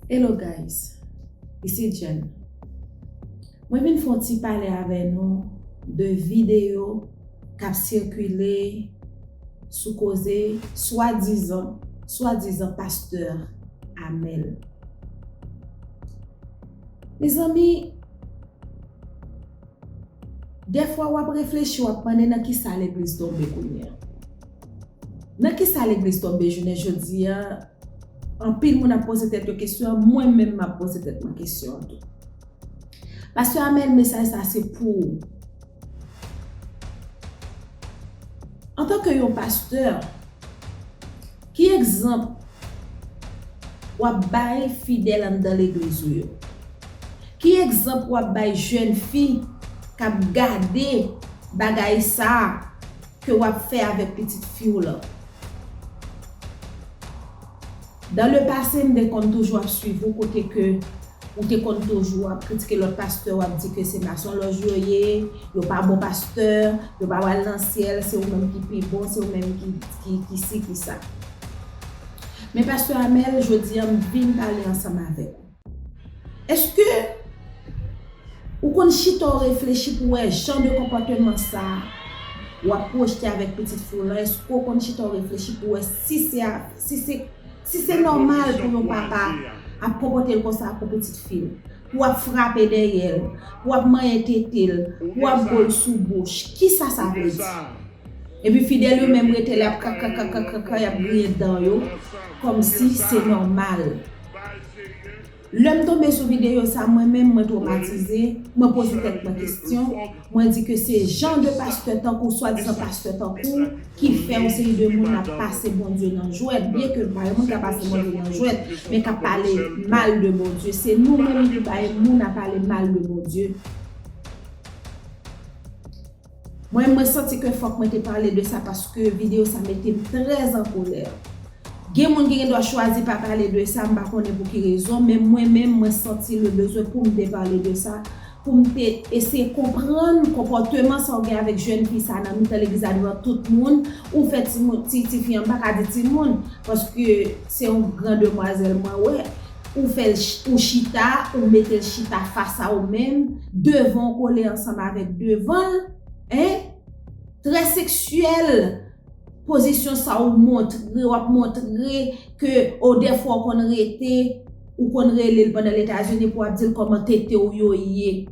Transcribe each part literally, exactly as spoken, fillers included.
Hello guys, ici Jen. Mwen vin fè yon ti pale avè nou de videyo k ap sikile sou koze swadizan, swadizan pastè Amel. Mezanmi, dèfwa w ap reflechi, w ap mande nan kisa legliz tonbe kounye a. Nan kisa legliz tonbe jounen jodi a? Anpil moun ap poze tèt yo kesyon an, mwen menm m ap poze tèt mwen kesyon an tou. Pastè Amel, mesaj sa se pou ou. Antanke yon pastè, ki egzanp w ap bay fidèl anndan legliz ou yo? Ki egzanp w ap bay jèn fi k ap gade bagay sa a ke w ap fè avèk pitit fi w lan? Dans le passé, m te konn toujou ap swiv ou kote ke ou te konn toujou ap kritike lòt pastè, w ap di ke se masonlòj yo ye, yo pa bon pastè, yo pa pral nan syèl, se ou menm ki pi bon, se ou menm ki, ki, ki si, ki sa. Men pastè Amel, jodi a m vin pale ansanm avèk ou. Èske ou konn chita w reflechi pou wè jan de konpòteman sa a w ap pwojte avèk pitit fi w lan? Èske w konn chita w reflechi pou wè si se a, si se, si se nòmal pou yon papa ap konpòte l konsa pou pitit fi l? Pou w ap frape dèyè l, pou w ap manyen tete l, pou w ap bo l sou bouch? Kisa sa vle di? Epi fidèl yo menm rete la ap kaka, kaka, kaka, y ap griyen dan yo, kòmsi se nòmal. Lè m tonbe sou videyo sa, mwen menm, mwen twomatize, mwen poze tèt mwen kesyon, mwen di ke se jan de pastè tankou, swadizan pastè tankou, ki fè yon seri de moun ap pase Bondye nan jwèt, byen ke pa yon moun k ap pase Bondye nan jwèt, men k ap pale mal de Bondye. Se nou menm ki bay moun ap pale mal de Bondye. Mwen, mwen santi ke fòk mwen te pale de sa paske videyo sa mete m trè an kolè. Gen moun ki gen dwa chwazi pa pale de sa, m pa konnen pou ki rezon, men mwen menm, mwen santi le bezwen pou m te pale de sa, pou m te eseye konprann konpòteman sa w gen avèk jèn fi sa nan mitan legliz la devan tout moun, ou fè timoun, ti, tifi an, m pa ka di timoun, paske se yon gran demwazèl mwen wè, ou fè l ch-, ou chita, ou mete l chita fas a ou menm, devan w kole ansanm avèk devan l, en? Trè seksyèl, pozisyon sa ou montre, w ap montre ke, o, dèfwa w konn rete, ou konn rele l pandan l Etazini pou w ap di l kòman tete w yo ye.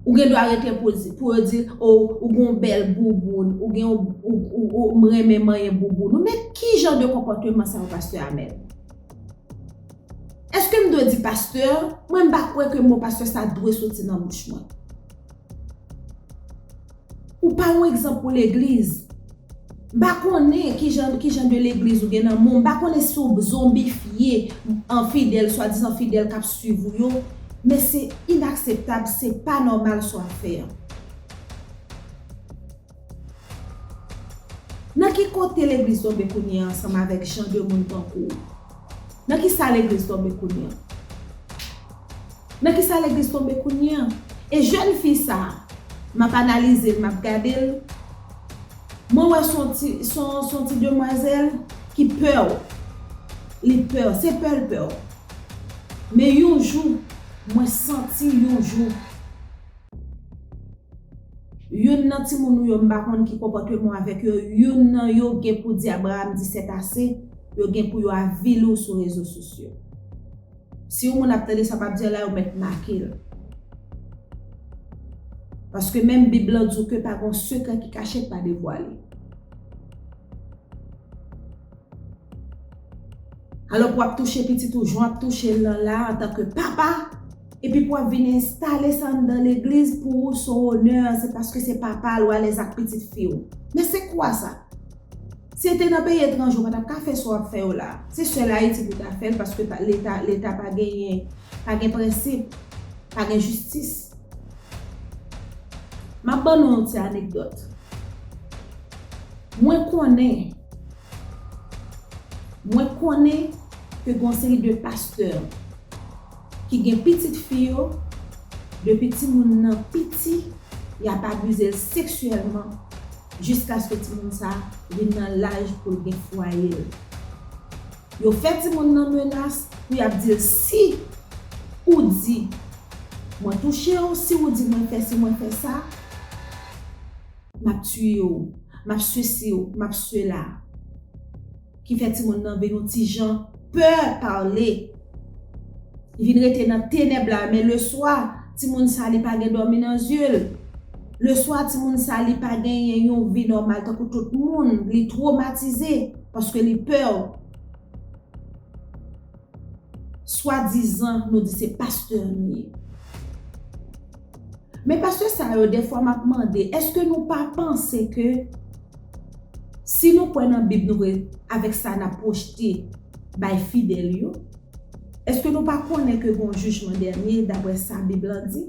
Ou gen dwa rete pou, pou yo di, o, ou gen yon bèl bouboun, ou gen yon, ou, ou, ou, m renmen manyen bouboun ou. Men ki jan de konpòteman sa yo, pastè Amel? Èske m dwe di pastè? Mwen, m pa kwè ke mo pastè sa dwe soti nan bouch mwen. Ou pa yon egzanp pou legliz. M pa konnen ki jan, ki jan de legliz ou gen nan men w. M pa konnen si w zonbifye an fidèl, swadizan fidèl k ap swiv ou yo, men se inakseptab, se pa nòmal sa w ap fè an. Nan ki kote legliz tonbe kounye a ansanm avèk jan de moun tankou w? Nan ki sa legliz tonbe kounye a? Nan ki sa legliz tonbe kounye a? E jèn fi sa a, m ap analize l, m ap gade l, mwen wè s on ti, s on, s on ti demwazèl ki pè w. Li pè w, se pè l pè w. Men yon jou, mwen santi yon jou, youn nan timoun ou yo, m pa konn ki konpòteman w avèk yo, youn nan yo gen pou di Abraham di c'est assez, yo gen pou yo avili w sou rezo sosyo. Si yon moun ap tande sa m ap di a la, yo mèt make l. Paske menm Bib lan di w ke pa gen yon sekrè ki kache, k pa devwale. Alò, pou w ap touche pitit ou, jan w ap touche l lan la, antanke papa, epi pou w ap vin enstale sa anndan legliz, pou ou, se yon onè, se paske se papa l, ou alèz ak pitit fi w. Men se kwa sa? Si w te nan peyi etranje, ou pa t ap ka fè sa w ap fè yo la. Se sèl Ayiti pou w ta fè l, paske pa, Leta, Leta pa genyen, pa gen prensip, pa gen jistis. M ap ban nou yon ti anekdòt. Mwen konnen, mwen konnen ke gen yon seri de pastè ki gen pitit fi yo, depi timoun nan piti, y ap abize l seksyèlman, jiskaske timoun sa a vin nan laj pou l gen fwaye l. Yo fè timoun nan menas pou y ap di l, si ou di mwen touche w, si ou di mwen fè si, mwen fè sa, m ap tiye w, m ap sesi w, m ap sela. Ki fè timoun nan vin yon ti jan pè pale. Li vin rete nan tenèb la, men leswa, timoun sa li pa gen dòmi nan zye l. Leswa, timoun sa li pa genyen yon vi nòmal tankou tout moun. Li twomatize paske li pè. Swadizan, nou di se pastè nou ye. Men pastè sa yo, defwa m ap mande, èske nou pa panse ke si nou kwè nan Bib nou vre, avèk sa n ap pwojte bay fidèl yo, èske nou pa konnen ke gen yon jijman dènye daprè sa Bib lan di?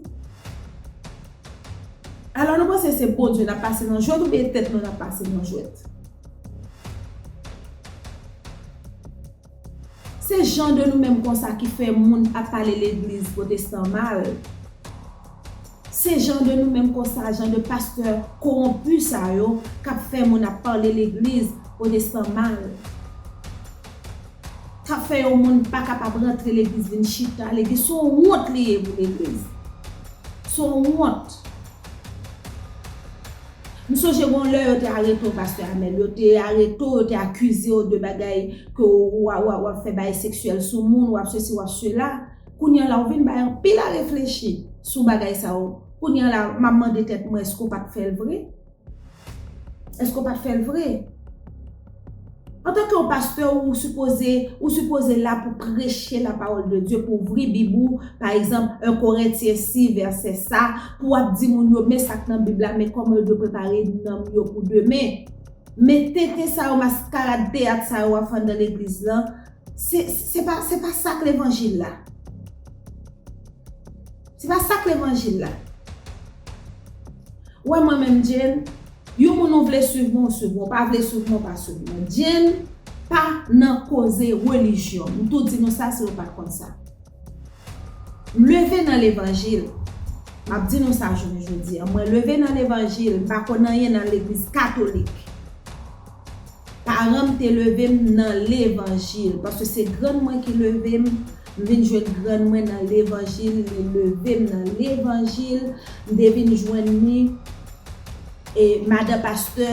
Alò nou panse se Bondye n ap pase nan jwèt oubyen tèt nou n ap pase nan jwèt? Se jan de nou menm konsa ki fè moun ap pale legliz pwotestan mal. Se jan de nou menm konsa, jan de pastè kowonpi sa yo k ap fè moun ap pale legliz pwotestan mal. K ap fè yon moun pa kapab rantre legliz vin chita. Legliz se yon wont li ye pou legliz. Se yon wont. M sonje gon lè yo te arete w, pastè Amèl, yo te arete w, yo te akize w de bagay ke w, w, w, w ap fè bagay seksyèl sou moun, w ap sesi, w ap sela. Kounye a la, w vin bay anpil a reflechi sou bagay sa yo. Kounye a la, m ap mande tèt mwen, èske w pa t fè l vre? Èske w pa t fè l vre? Antanke yon pastè, ou sipoze, ou sipoze la pou preche la parole de Dieu, pou ouvri Bib ou, pa egzanp, en Korentyen sis vèsè sa, pou w ap di moun yo, men sa k nan Bib la, men kòman yo dwe prepare nanm yo pou demen. Men tenten sa yo, maskarad teyat sa yo w ap fè anndan legliz lan, se, se pa, se pa sa k levanjil la. Se pa sa k levanjil la. Ou wè mwen menm, Jane, yon moun ou vle swiv mwen, ou swiv mwen, ou pa vle swiv mwen, ou pa swiv mwen. Jane pa nan koze relijyon. M tou di nou sa si nou pa t konn sa. M leve nan levanjil. M ap di nou sa jounen jodi a. Mwen leve nan levanjil, m pa konn anyen nan legliz katolik. Paran m te leve m nan levanjil, paske se grann mwen ki leve m. M vin jwenn grann mwen nan levanjil, li leve m nan levanjil. M te vin jwenn li, e, madan pastè,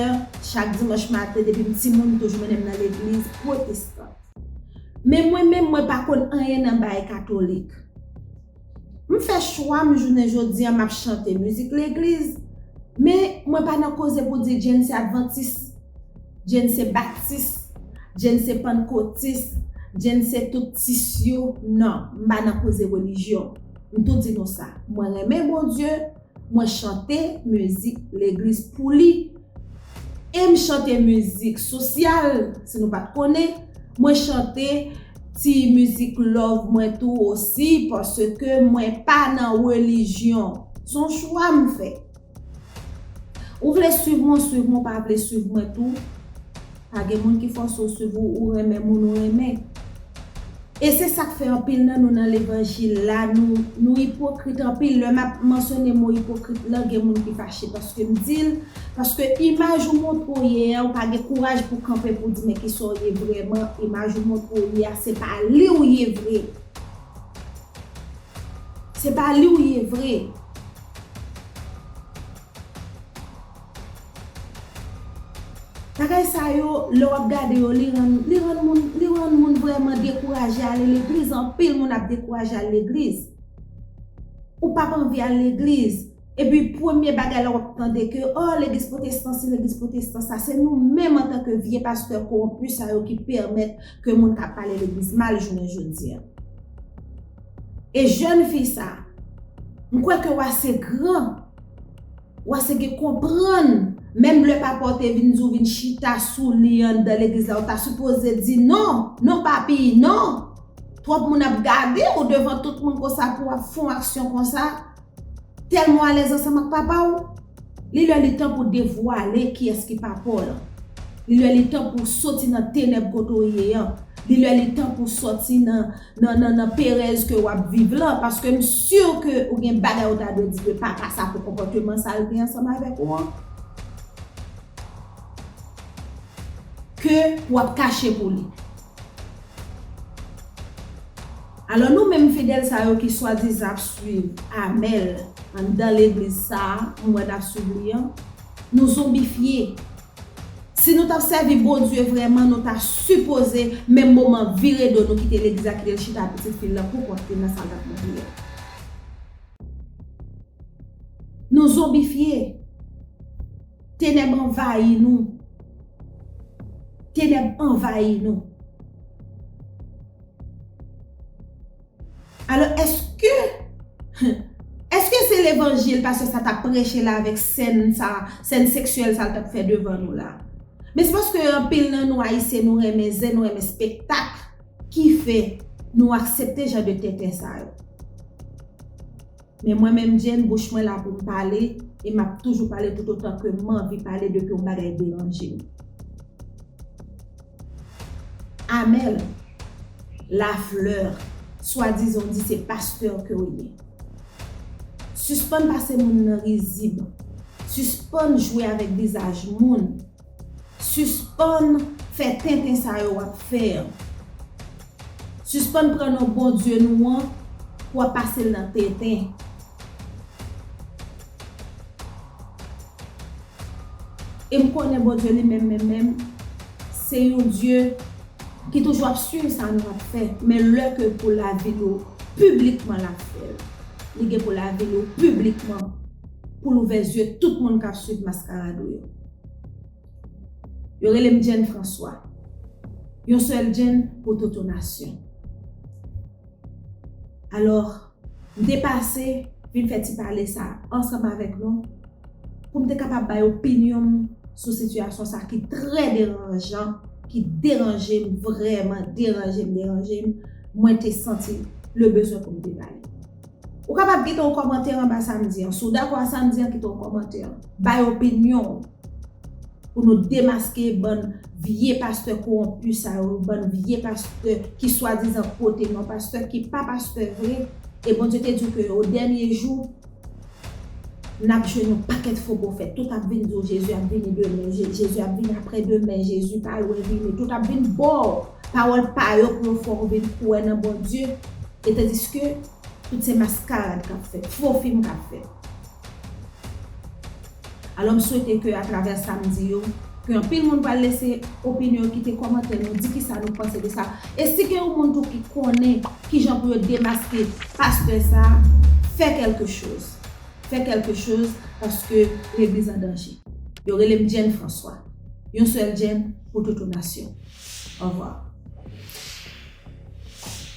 chak dimanch maten, depi m timoun, m toujou mennen m nan legliz pwotestan. Men mwen menm, mwen pa konn anyen nan bagay katolik. M fè chwa m jounen jodi a, m ap chante mizik legliz, men mwen pa nan koze pou di Jane se advantis, Jane se batis, Jane se pannkotis, Jane se tout tis yo. Non, m pa nan koze relijyon. M tou di nou sa. Mwen renmen Bondye, mwen chante mizik legliz pou li. E m chante mizik sosyal, si nou pa t konnen. Mwen chante ti mizik love mwen tou osi, paske mwen pa nan relijyon. Se yon chwa m fè. Ou vle swiv mwen, swiv mwen, ou pa vle swiv mwen tou. Pa gen moun ki fòse w swiv ou, ou renmen moun ou renmen. E se sa k fè anpil nan nou nan levanjil la, nou, nou ipokrit anpil. Lè m ap mansyone mo ipokrit lan, gen moun ki fache paske m di l, paske imaj ou montre w ye a, ou pa gen kouraj pou kanpe pou di men kisa w ye vrèman, imaj ou montre w ye a, se pa li w ye vre. Se pa li w ye vre. Bagay sa yo, lè w ap gade yo, li rann, li rann moun, li rann moun vrèman dekouraje ale legliz. Anpil moun ap dekouraje al legliz. Ou p ap anvi al legliz. Epi premye bagay la w ap tande ke, oh, legliz pwotestan si, legliz pwotestan sa. Se nou menm antanke vye pastè kowonpi sa yo ki pèmèt ke moun k ap pale legliz mal jounen jodi a. E jèn fi sa, m kwè ke w ase gran, w ase gen konprann. Menm lè papa w te vin di w vin chita sou li anndan legliz la, ou ta sipoze di, non, non papi, non. Twòp moun ap gade w devan tout moun konsa pou w ap fè yon aksyon konsa. Tèlman w alèz ansanm ak papa w. Li lè li tan pou devwale kiyès ki papa w lan. Li lè li tan pou w soti nan tenèb kote w ye an. Li lè li tan pou w soti nan, nan, nan, nan perèz ke w ap viv lan. Paske m si ke ou gen bagay ou ta dwe di de papa sa pou konpòteman sa l gen ansanm avèk ou an. Ke w ap kache pou li. Alò, nou menm fidèl sa yo ki swadizan ap swiv Amèl anndan legliz sa a, m wè n ap swiv li an, nou zonbifye. Si nou t ap sèvi Bondye vrèman, nou ta sipoze menm moman vire do nou kite legliz la, kite l chita pitit fi l lan pou kont li nan sa l t ap montre a. Nou zonbifye. Tenèb anvayi nou. Tenèb anvayi nou. Alò, èske, èske se levanjil pastè sa t ap preche la avèk sèn sa, sèn seksyèl sa l t ap fè devan nou la? Men se paske anpil nan nou Ayisyen, nou renmen zen, nou renmen spektak, ki fè nou aksepte jan de tenten sa yo. Men mwen menm, Jane, bouch mwen la pou m pale, e m ap toujou pale toutotan ke m anvi pale depi yon bagay deranje m. Amèl, Laflè, swadizan w di se pastè ke w ye. Sispann pase moun nan rizib. Sispann jwe avèk vizaj moun. Sispann fè tenten sa yo w ap fè an. Sispann pran non Bondye nou an pou w ap pase l nan tenten. E m konnen Bondye li menm, menm, menm, se yon Dye ki toujou ap swiv sa nou ap fè, men lè ke pou lavi nou piblikman l ap fè l, li gen pou lavi nou piblikman, pou l ouvè zye tout moun k ap swiv maskarad ou yo. Yo rele m Jane François. Yon sèl Jane pou tout yon nasyon. Alò, m te pase vin fè ti pale sa ansanm avèk nou, pou m te kapab bay opinyon m sou sitiyasyon sa ki trè deranjan, ki deranje m vrèman, deranje m, deranje m. Mwen te santi le bezwen pou m te pale. Ou kapab kite yon kòmantè anba sa m di an. Si w dakò a sa m di an, kite yon kòmantè. Bay opinyon w pou nou demaske bann vye pastè kowonpi sa yo, bann vye pastè ki swadizan pote non pastè ki pa pastè vre. E Bondye te di w ke o dènye jou, n ap jwenn yon pakèt fo pwofèt. Tout ap vin di w Jezi ap vini demen, Je- Jezi ap vini apre demen, Jezi pa lwen vini. Tout ap vin ba w pawòl pa yo pou yo fè w vin kwè nan Bondye. E tandiske tout se maskarad k ap fèt, fo fim k ap fèt. Alò, m swete ke atravè sa m di yo, ke anpil moun pral lese opinyon yo, kite kòmantè nou, di kisa nou panse de sa. E si gen yon moun tou ki konnen kijan pou yo demaske pastè sa, fè kèlke choz. Fè kèlke choz, paske legliz an danje. Yo rele m Jane François. Yon sèl Jane pou tout yon nasyon. Au revoir.